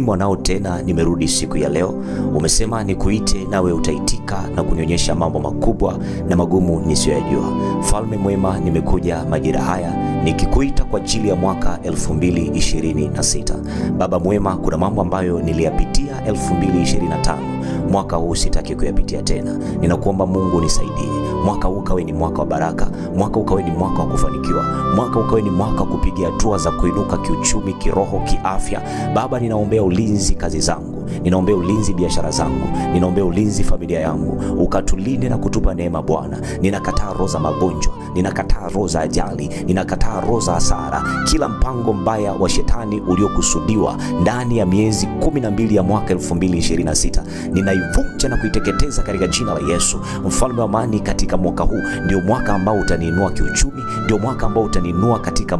Mwanao tena nimerudi siku ya leo. Umesema nikuite nawe utaitika na kunionyesha mambo makubwa na magumu nisiyoyajua. Mfalme mwema, nimekuja majira haya nikikuita kwa ajili ya mwaka 2026. Baba mwema, kuna mambo ambayo niliyapitia 2025. Mwaka huu sitaki kuyapitia tena. Ninakuomba Mungu nisaidie. Mwaka huu ukawe ni mwaka wa baraka, mwaka ukawe ni mwaka wa kufanikiwa, mwaka ukawe ni mwaka wa kupiga hatua za kuinuka kiuchumi, kiroho, kiafya. Baba, ninaombea ulinzi kazi zangu, ninaombea ulinzi biashara zangu, ninaombea ulinzi familia yangu, ukatulinde na kutupa neema Bwana. Ninakataa roho za magonjwa, ninakataa roho za ajali, ninakataa roho za hasara, kila mpango mbaya wa shetani uliokusudiwa ndani ya miezi 12 ya mwaka 2026 ninaivunja na kuiteketeza katika jina la Yesu. Mfalme wa amani, katika mwaka huu ndio mwaka ambao utaniinua kiuchumi, ndio mwaka ambao utaniinua katika